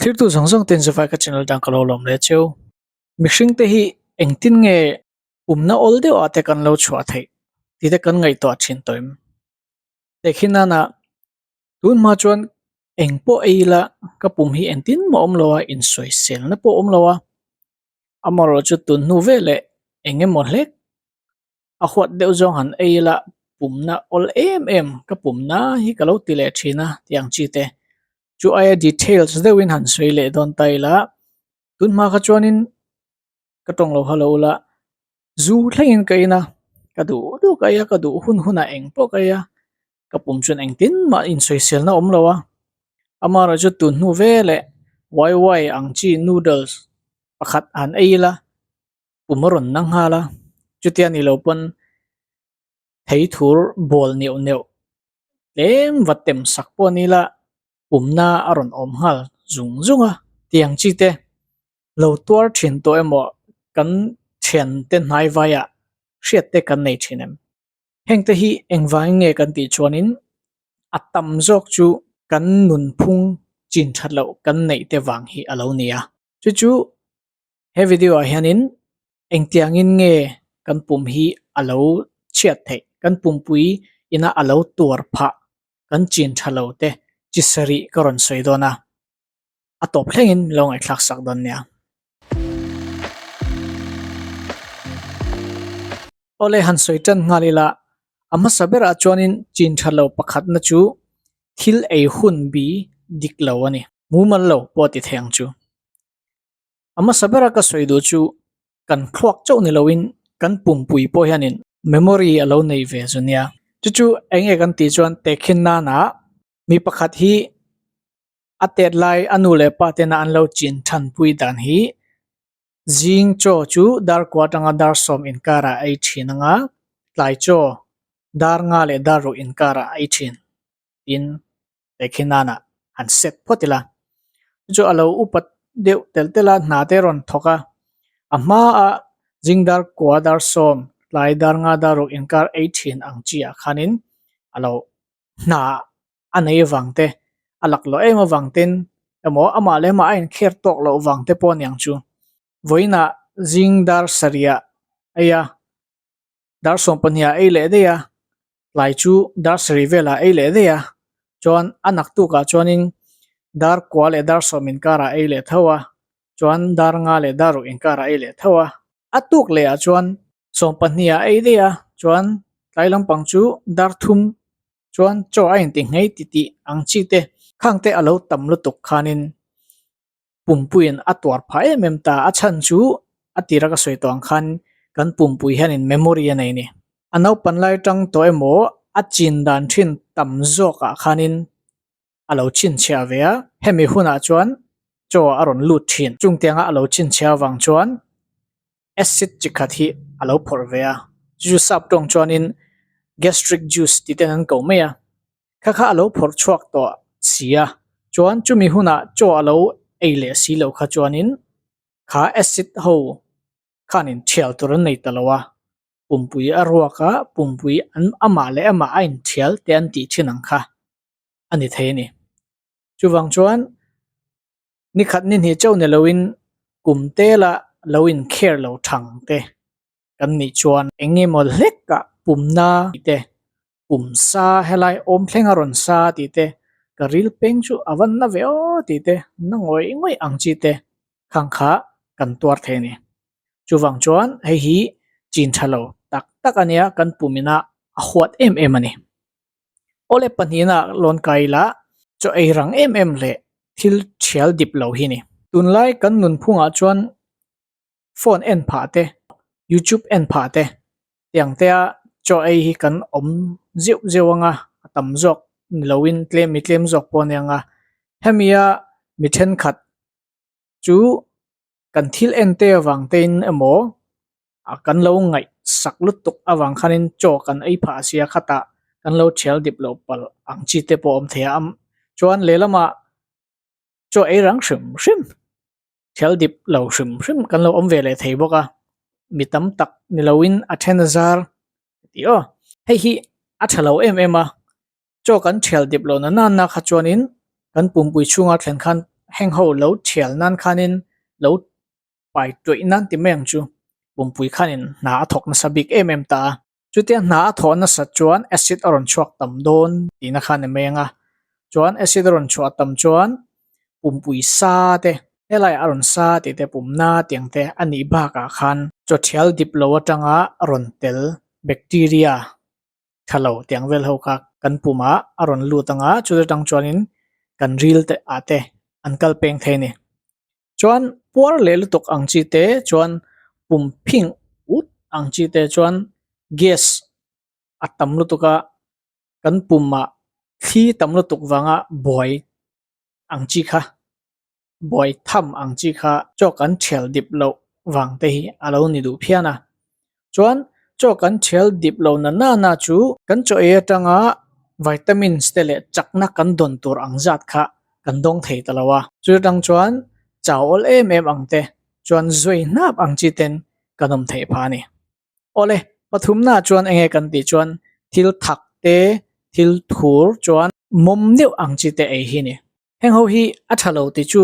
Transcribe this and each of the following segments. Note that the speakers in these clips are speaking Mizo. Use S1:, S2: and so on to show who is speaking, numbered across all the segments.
S1: Thirtu zawng zawng ten Zufai ka channel atang ka lo lawm leh cheu. Mihring te hi engtin nge pumna awl deuh ah te kan lo chhuah theih tih te kan ngaihtuah thin tawh em? Tehkhin nana tun hma chuan eng pawh ei ila ka pum hi engtin mah awm lo a, insawiselna pawh awm lo a, amaherawhchu tun hnu veleh eng emaw hlek a huat deuh zawng han ei ila pumna awl em em ka pumna hi ka lo ti leh thin a tih ang chi te chu aia details deuhin han sawi leh dawn ta ila tun hma kha chuanin ka tawng lo halo ula zu thlengin ka in a ka duh duh ka ei a ka duh hun hunah eng pawh ka ei a ka pum chuan engtin mah insawiselna awm lo a amaherawhchu chu tun hnu veleh wai wai ang chi noodles pakhat han ei ila. Pum a rawn na nghal a, chutia ni lo pawn thei thur bawl neuh neuh tlem va tem sak pawh ni la pumna a rawn awm nghal zung zung a tiang chi te lo tuar thin tawh emaw kan thian te hnai vaiah hriat te kan nei thin em. Heng te hi engvangin nge kan tih chuanin a tam zawk chu kan nunphung chin that loh kan neih te vang hi a lo ni a, chu chu He video ah hianin engtiangin nge kan pum hi a lo chhiat theih, kan pumpui ina a lo tuar phah, kan chin tha lo te chi sarih ka rawn sawi dawn a, a tawp thlengin min lo ngaihthlak sak dawn nia. Awle han sawi tan nghal ila, a hmasa berah chuanin chin tha lo pakhatna chu thil ei hun bi dik lo a ni, mumal lo pawh a ti thei ang chu. A hmasa bera ka sawi duh chu kan thluak chauh ni loin kan pumpui pawh hianin memory a lo nei ve zu nia. Chu chu eng nge kan tih chuan tehkhin nana mi pakhat hi a tet lai a nu leh pa tena an lo chin thanpui dan hi zing chaw chu dar kua atanga dar sawm inkarah a ei thin anga tlai chaw dar nga leh dar ruk inkarah a ei thin tin tehkhin nana han set phawt ila chu a lo upat deuh tel tel a hna te a rawn thawk a a hmaa zing dar kua dar sawm tlai dar nga dar ruk inkar ei thin ang chi ah khanin a lo hna a nei avang te a lak loh em avang ten emaw amah leh amah a inkher tawk loh vang te pawh a ni ang chu vawiinah zing dar sarih ah ei a. Dar 12 ah ei leh daih a, tlai chu dar sarih velah ei leh daih a, chuan a naktukah chuanin dar kua leh dar sawm inkarah ei leh tho a, chuan dar nga leh dar ruk inkarah ei leh tho a. A tuk lehah chuan 12 ah ei daih a, chuan tlai lampang chu dar thum chuan chaw a inti nghei titih ang chi te khangte a lo tam lutuk khanin pumpuiin a tuar phah em em ta. A chhan chu a tira ka sawi tawh ang khan kan pumpui hianin memory a nei a ni. A naupan lai atang tawh emaw a chin dan thin tam zawkah khanin a lo chhinchhiah ve a, hemi hunah chuan chaw a rawn lut thin. Chungtianga a lo chhinchhiah avang chuan acid chi khat hi a lo phawrh ve a, chu chu sap tawng chuanin gastric juice tih ten an ko mai a. Kha kha a lo phawrh chhuak tawh si a, chuan chumi hunah chaw a lo ei leh si loh kha chuanin kha acid ho khanin thial tur an nei ta lo a, pumpui a ruak a, pumpui an amah leh amah a inthial te an tih thin ang kha a ni thei a ni. Chuvang chuan ni khat ni hnih chauh ni loin kum tela lo inkher lo thang te kan nih chuan eng emaw hlekah pumna tih te, pum sa helai awm thleng a rawn sa tih te, ka ril peng chu a va na ve aw tih te, na ngawih ngawih ang chi te khang kha kan tuar thei a ni. Chuvang chuan hei hi chin tha lo tak tak a nia kan pum ina a huat em em a ni. Awle pahnihna lawn kai ila chaw ei rang em em leh thil thial dip lo hi a ni. Tunlai kan nunphungah chuan phone en phah te, youtube en phah te tiang te a chaw ei hi kan awm zeuh zeuh ang a, a tam zawk ni loin tlem mi tlem zawk pawh a ni ang a, hemi a mi thenkhat chu kan thil en te avang te in emaw a kan lo ngaih sak lutuk avang khanin chaw kan ei phah sia khatah kan lo thial dip loh palh ang chi te pawh a awm thei a, chuan lehlamah chaw ei rang hrim hrim. Thil dip lo hrim hrim kan lo awm ve leh thei bawk a, mi tam tak ni loin a then a zar tih aw. Hei hi a tha lo em em a, chaw kan thial dip lo na nana kha chuanin kan pumpui chhunga thlen khan heng ho lo thial nan khanin lo pai tuih nan ti mai ang chu pumpui khanin hna a thawk nasa bik em em ta a. Chutia hna a thawh nasat chuan acid a rawn chhuak tam dawn tihna kha ni mai ang a, chuan acid a rawn chhuah tam chuan pumpui sa te helaiah a rawn sa tih te pumna tiang te a nih bakah khan chawthial dip lo atanga rawn tel bacteria tha lo tiang vel ho kha kan pumah a rawn lut ang a, chu atang chuanin kan ril te ah te an kal peng thei a ni. Chuan puar leh lutuk ang chi te chuan pum phing ut ang chi te chuan gas a tam lutuk a, kan pumah thli tam lutuk vanga buai ang chi kha buai tham ang chi kha chaw kan thial dip loh vang te hi a lo ni duh phian a. Chuan chaw kan thial dip lo na nana chu kan chaw ei atanga vitamins te leh chakna kan dawn tur ang zat kha kan dawng thei ta lo a. Chu atang chuan chau awl em em ang te chuan zui hnap ang chi ten kan awm theih phah a ni. Awle, pathumna chuan enge kan tih chuan thil thak te, thil thur chuan mawm deuh ang chi te ei hi a ni. Heng ho hi a tha lo tih chu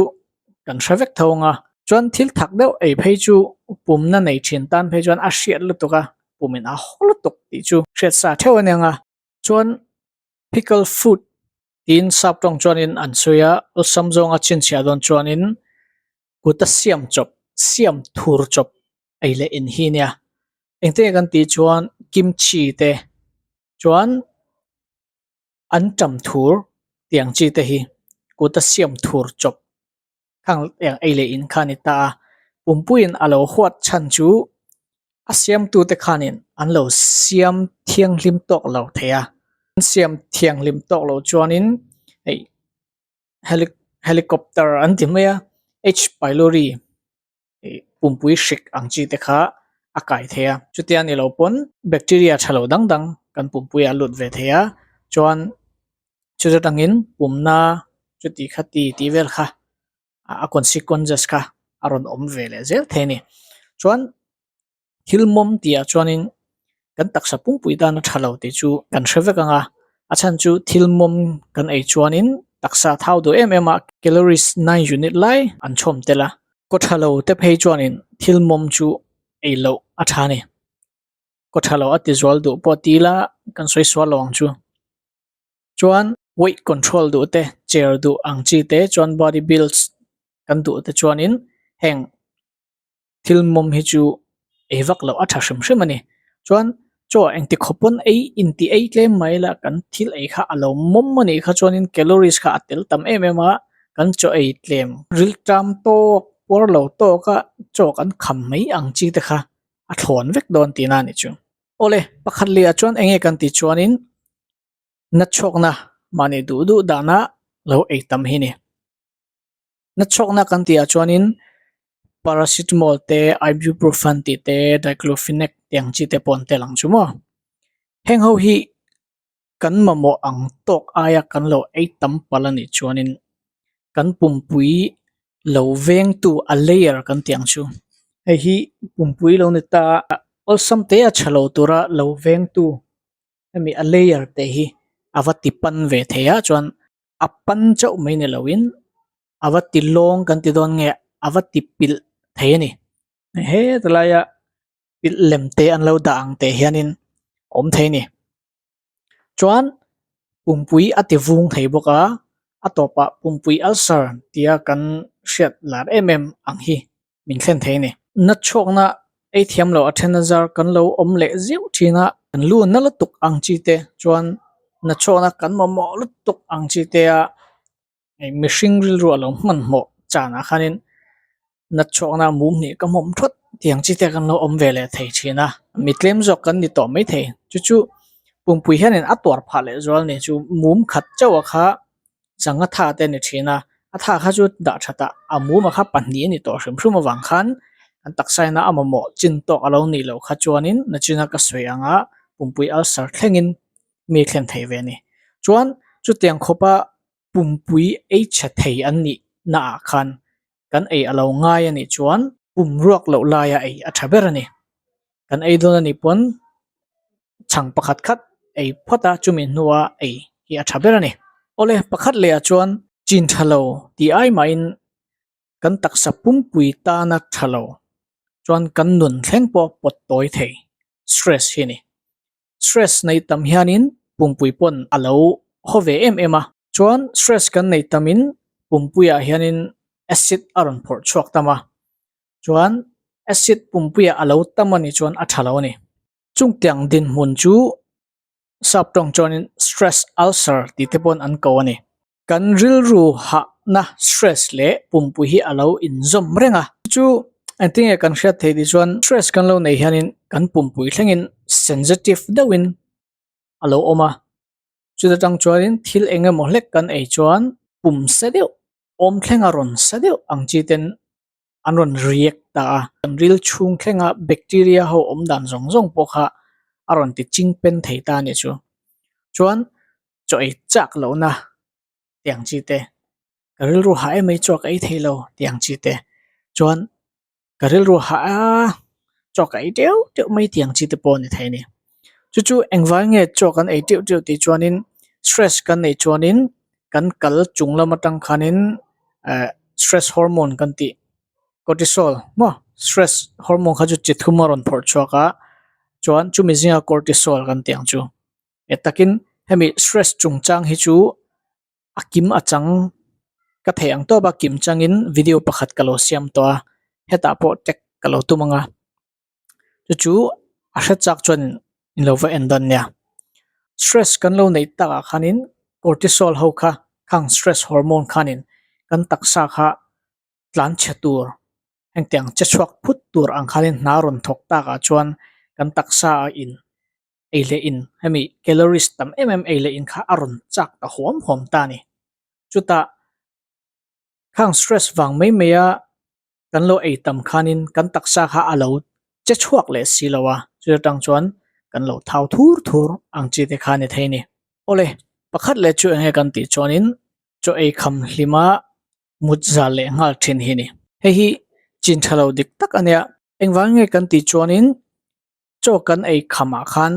S1: kan hre vek tho ang a, chuan thil thak deuh ei phei chu pumna nei thin tan phei chuan a hriat lutuk a, pumin a haw lutuk tih chu hriat sa theuh a nia ang a. Chuan pickle food tiin sap tawng chuanin an sawi a, awlsam zawnga chhinchhiah dawn chuanin kut a siam chawp, siam thur chawp ei leh in hi nia. Engtin nge kan tih chuan kimchi te chuan an tam thur tiang chi te hi kut a siam thur chawp khang eng ei leh in kha a ni ta a, pumpuiin a lo huat chhan chu a siamtu te khanin an lo siam thianghlim tawk lo thei a, an siam thianghlim tawk lo chuanin hei helicopter an ti mai a H pylori ih pumpui hrik ang chi te kha a kai thei a chutia ni lo pawn bacteria tha lo dang dang kan pumpui ah a lut ve thei a chuan chu atangin pumna chuti kha ti tih vel kha a consequences kha a rawn awm ve leh zel thei a ni chuan thil mawm tih ah chuanin kan taksa pumpui tan a tha lo tih chu kan hre vek ang a a chhan chu thil mawm kan ei chuanin taksa a thau duh em em a calories nine unit lai an chhawm tel a kaw tha lo te phei chuanin thil mawm chu ei loh a tha a ni kaw tha lo a ti zual duh pawh ti ila kan sawi sual lo ang chu chuan weight control duh te cher duh ang chi te chuan body builds kan duh te chuanin heng. Thil mawm hi chu ei vak loh a tha hrim hrim a ni. Chuan chaw engti khawp pawn ei inti ei tlem mai la kan thil ei kha a lo mawm a nih kha chuanin calories kha a tel tam em em a, kan chaw ei tlem riltam tawk puar lo tawk a chaw kan kham mai ang chi te kha a thlawn vek dawn tihna a nih chu. Awle, pakhat leh ah chuan enge kan tih chuanin nachhawkna mahni duh duh dana lo ei tam hi a ni. Nachhawkna kan tih ah chuanin paracetamol te ibuprofen tih te diclofenac tih ang chi te pawh an tel ang chu maw. Heng ho hi kan mamawh ang tawk aia kan lo ei tam palh a nih chuanin kan pumpui lo vengtu a layer kan tih ang chu. Hei hi pumpui lo ni ta a awlsam te a tha lo tura lo vengtu hemi a layer te hi a va ti pan ve thei a chuan a pan chauh mai ni loin a va ti lawng kan ti dawn nge a va ti pilh thei a ni heta laia pilh lem te an lo dah ang teh hianin a awm thei a ni chuan pumpui a ti vung thei bawk a a tawpah pumpui ulcer tia kan hriat lar em em ang hi min thlen thei a ni. Nachhawkna ei thiam loh a then a zar kan lo awm leh zeuh thin a, kan lu na lutuk ang chi te chuan nachhawkna kan mamawh lutuk ang chi te a mihring rilru a lo hmanhmawh chanah khanin nachhawkna mum hnih ka hmawm thawt tih ang chi te kan lo awm ve leh thei thin a, mi tlem zawk kan ni tawh maithei chu chu pumpui hianin a tuar phah leh zual a ni chu mum khat chauh a kha Changa tha te a ni thin a, a tha kha chu dah that ah a muma kha pahnih a ni tawh hrim hrim avang khan an taksa ina a mamawh chin tawk a lo nih loh kha chuanin nachina ka sawi anga pumpui ulcer thlengin mi thlen thei ve a ni. Chuan chutiang khawpa pumpui ei tha thei an nih naah khan kan ei a lo ngai a nih chuan pum ruak loh laia ei a tha ber a ni. Kan ei dawn a nih pawn chhang pakhat khat ei phawt a chumi hnua ei hi a tha ber a ni. Awle pakhat leh ah chuan chin tha lo tih ai mahin. Kan taksa pumpui tana tha lo chuan kan nun thleng pawh pawt tawi thei stress hi a ni. Stress nei tam hianin pumpui pawn a lo haw ve em em a. Chuan stress kan nei tamin pumpuiah hianin acid a rawn phawrh chhuak tam a. Chuan acid pumpuiah a lo tam a nih chuan a tha lo a ni. Chungtiang dinhmun chu sap tawng chuanin stress ulcer tih te pawn an ko a ni. Kan rilru hahna stress leh pumpui hi a lo inzawm reng a. Chu engtinge kan hriat theih tih chuan stress kan lo neih hianin kan pumpui thlengin sensitive deuhin a lo awm a. Chuta tang chuanin thil eng emaw hlek kan ei chuan pum sa deuh, awm thlenga rawn sa deuh ang chi ten an rawn react ta a. Kan ril chhung thlenga bacteria ho awm dan zawng zawng pawh kha a rawn ti ching pen thei ta a nih chu. Chuan chaw ei chak lohna tiang chi te, ka rilru hah em mai chaw ka ei thei lo tiang chi te, chuan ka rilru hah a chaw ka ei teuh teuh mai tiang chi te pawh a ni thei a ni. Chu chu engvai nge chaw kan ei teuh teuh tih chuanin stress kan neih chuanin kan kal chung lam atang khanin eh stress hormone kan tih cortisol maw stress hormone kha chu chi thum a rawn phawrh chhuak a chuan chumi zinga cortisol kan tih ang chu e takin hemi stress chungchang hi chu a kim a chang ka theih ang tawp a kim changin video pakhat ka lo siam tawh a hetah pawh tag ka lo tum ang a chu chu a hre chak chuan in lo va en dawn nia stress kan lo neih takah khanin cortisol ho kha khang stress hormone khanin kan taksa kha tlan chhe tur hengtiang che chhuak phut tur ang khanin hna rawn thawk takah chuan kan taksa a in ei leh in hemi calories tam em em ei leh in kha a rawn chak ta huam huam ta a ni chutah khang stress vang mai mai a kan lo ei tam khanin kan taksa kha a lo che chhuak leh si lo a, chu atang chuan kan lo thau thur thur ang chi te kha a ni thei a ni. Awle, pakhat leh chu enge kan tih chuanin chaw ei kham hlima mut zal leh nghal thin hi a ni. Hei hi chin tha lo dik tak a nia, engvang nge kan tih chuanin chaw kan ei khamah khan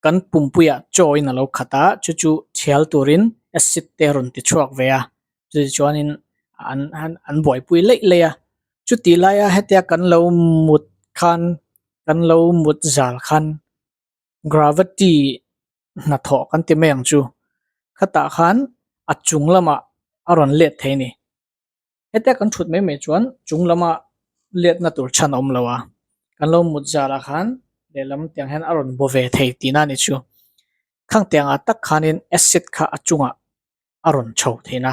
S1: kan pumpuiah chaw in a lo khat a, chu chu thial turin acid te a rawn ti chhuak ve a, chuti chuanin an an buaipui leih leih a, chutih laia hetia kan lo mut khan kan lo mut zal khan gravity hnathawh kan ti mai ang chu, khatah khan a chung lamah a rawn let thei a ni. Hetia kan thut mai mai chuan chung lama letna tur chhan a awm lo a, kan lo mut zalah khan lehlam tiang hian a rawn baw ve thei tihna a ni chu. Khang tiangah tak khanin acid kha a chungah a rawn chho theihna.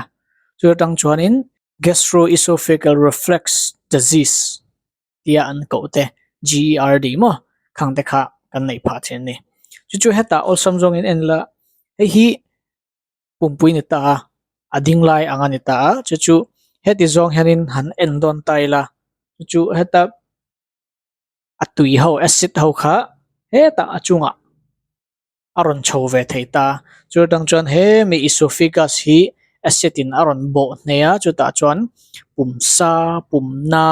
S1: Chu atang chuanin gastroesophageal reflux disease tia an koh te GERD maw khang te kha kan neih phah thin a ni. Chu chu hetah awlsam zawngin en la hei hi pumpui ni ta a, a ding lai ang a ni ta a, chu chu heti zawng hianin han en dawn ta ila chu chu heta a tui ho acid ho kha hetah a chungah a rawn chho ve thei ta chu atang chuan hemi esophagus hi acid in a rawn bawh hneh a chutah chuan pumsa pumna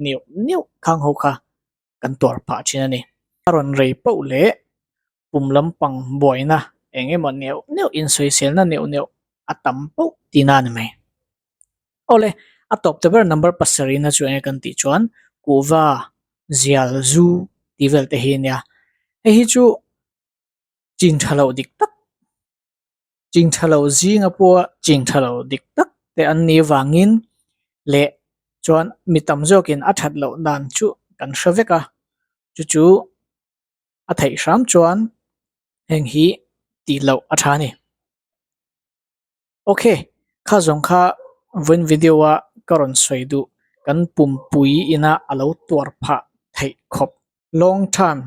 S1: neuh neuh khang ho kha kan tuar phah thin a ni. A rawn rei pauh leh pum lampang buaina eng emaw neuh neuh insawiselna neuh neuh a tam pauh tihna a ni mai. Awle, a tawp ta ber number pasarihna chu enge kan tih chuan kuhva, zial, zu tih vel te hi a nia. Hei hi chu chin tha loh dik tak, chin tha lo zinga pawha chin tha lo dik tak te an nih vangin leh chuan mi tam zawkin a that loh dan chu kan hre vek a, chu chu a theih hram chuan heng hi tih loh a tha a ni. Ok, kha zawng kha vawiin video a ka rawn sawi duh kan pumpui ina a lo tuar phah theih khawp. Long term,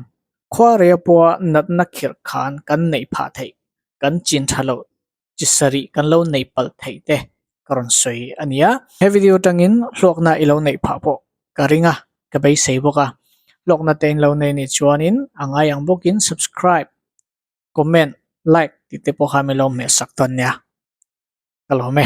S1: khua rei pawha natna khirh khan kan neih phah theih, kan chin tha loh chi sarih kan lo neih palh theih te ka rawn sawi a nia. He video atangin hlawkna i lo neih phah pawh ka ring a, ka beisei bawk a. Hlawkna te in lo nei nih chuanin a ngai ang bawkin subscribe, comment, like tih te pawh kha min lo hmehsak dawn nia. Ka lawm e.